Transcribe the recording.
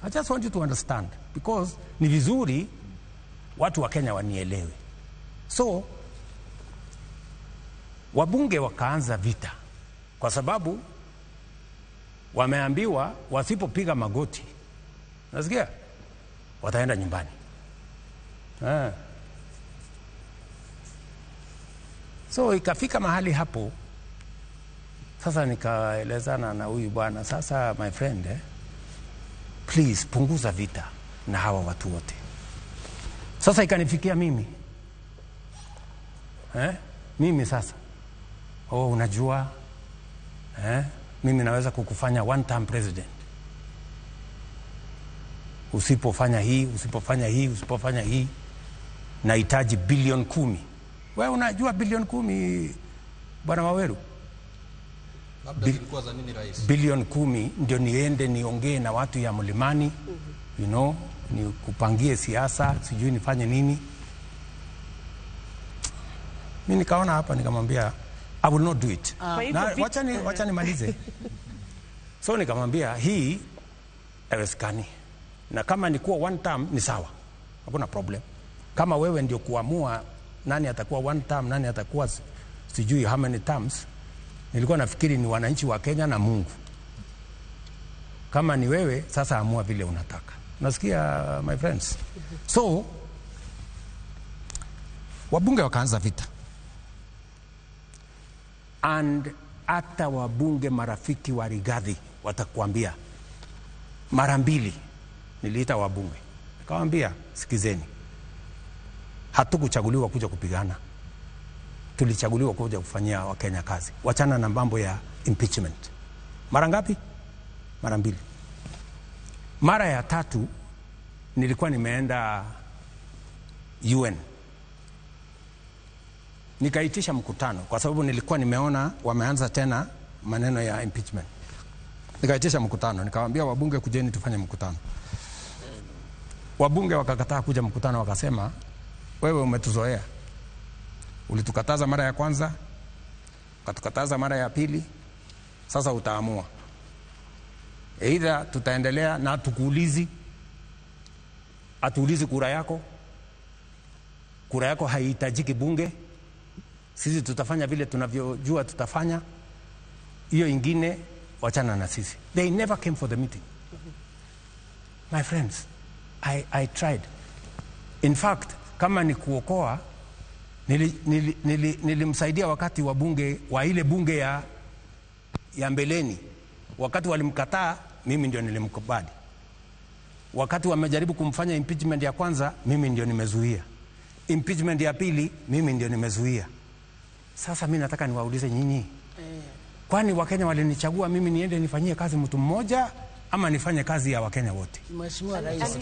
I just want you to understand because ni vizuri watu wa Kenya wanielewe. So wabunge wakaanza vita kwa sababu wameambiwa wasipopiga magoti, nasikia, wataenda nyumbani. So ikafika mahali hapo sasa nikaelezana na huyu bwana, sasa my friend, please punguza vita na hawa watu wote. Sasa ikanifikia mimi. Mimi sasa, oh, unajua, mimi naweza kukufanya one term president. Usipofanya hii, usipofanya hii, usipofanya hii, nahitaji bilioni 10. Wewe unajua bilioni 10, Bwana Waweru? Labda zilikuwa za nini, Rais? Bilioni 10 ndio niende niongee na watu ya Mlimani, you know, nikupangie siasa, sijui nifanye nini. Mimi nikaona hapa nikamwambia I will not do it. Na wacha nimalize. So nikamwambia hii haiwezekani. Na kama ni kuwa one term ni sawa, hakuna problem. Kama wewe ndio kuamua nani atakuwa one term, nani atakuwa sijui how many terms, nilikuwa nafikiri ni wananchi wa Kenya na Mungu. Kama ni wewe sasa amua vile unataka. Nasikia my friends. So wabunge wakaanza vita. And hata wabunge marafiki wa Rigathi watakuambia, mara mbili niliita wabunge, nikawaambia sikizeni, hatukuchaguliwa kuja kupigana, tulichaguliwa kuja kufanyia Wakenya kazi. Wachana na mambo ya impeachment. Mara ngapi? Mara mbili. Mara ya tatu nilikuwa nimeenda UN, nikaitisha mkutano kwa sababu nilikuwa nimeona wameanza tena maneno ya impeachment. Nikaitisha mkutano, nikawaambia wabunge kujeni tufanye mkutano. Wabunge wakakataa kuja mkutano, wakasema wewe umetuzoea. Ulitukataza mara ya kwanza, ukatukataza mara ya pili, sasa utaamua. Either tutaendelea na tukuulizi, atuulizi kura yako. Kura yako haihitajiki bunge. Sisi tutafanya vile tunavyojua tutafanya. Hiyo ingine wachana na sisi. They never came for the meeting. My friends, I tried. In fact, kama ni kuokoa, nilimsaidia wakati wa bunge, wa ile bunge ya mbeleni. Wakati walimkataa, mimi ndio nilimkubali. Wakati wamejaribu kumfanya impeachment ya kwanza, mimi ndio nimezuia. Impeachment ya pili, mimi ndio nimezuia. Sasa mimi nataka niwaulize nyinyi, kwani Wakenya walinichagua mimi niende nifanyie kazi mtu mmoja ama nifanye kazi ya Wakenya wote? Mheshimiwa Rais.